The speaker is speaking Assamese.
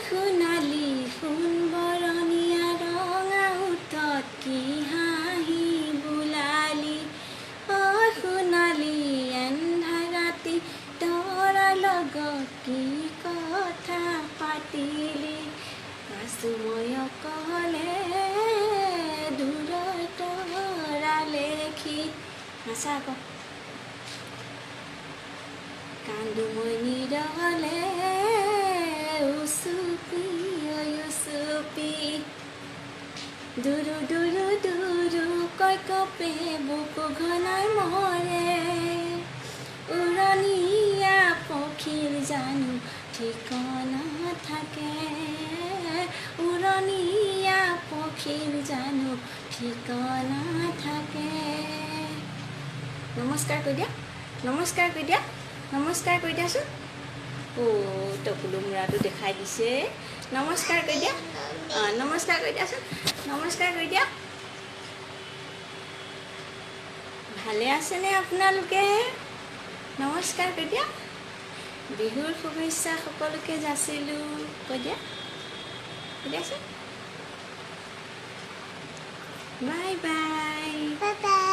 সোণালী, সোণবৰণীয়া ৰঙা ওঁঠত কি হাঁহি বোলালি। ঐ সোণালী, এন্ধাৰ ৰাতি তৰাৰ লগত কি কথা পাতিলি। আছো মই অকলে দূৰৰ তৰা লেখি। নাচা আকৌ। কান্দো মই নীৰলে উচুপি, ঐ উচুপি। দুৰু দুৰু দুৰু কৈ কঁপে বুকু, ঘনাই মৰে। উৰণীয়া পক্ষীৰ জানো ঠিকনা থাকে? উৰণীয়া পক্ষীৰ জানো ঠিকনা থাকে? নমস্কাৰ কৈ দিয়া, নমস্কাৰ কৈ দিয়া, নমস্কাৰ কৈ দিয়াচোন। অ' টকুলো মূৰাটো দেখাই দিছে। নমস্কাৰ কৈ দিয়া, অঁ, নমস্কাৰ কৈ দিয়াচোন, নমস্কাৰ কৈ দিয়া। ভালে আছেনে আপোনালোকে? নমস্কাৰ কৈ দিয়া। বিহুৰ শুভেচ্ছা সকলোকে যাচিলোঁ কৈ দিয়া, কৈ দিয়াচোন। Bye bye. Bye bye.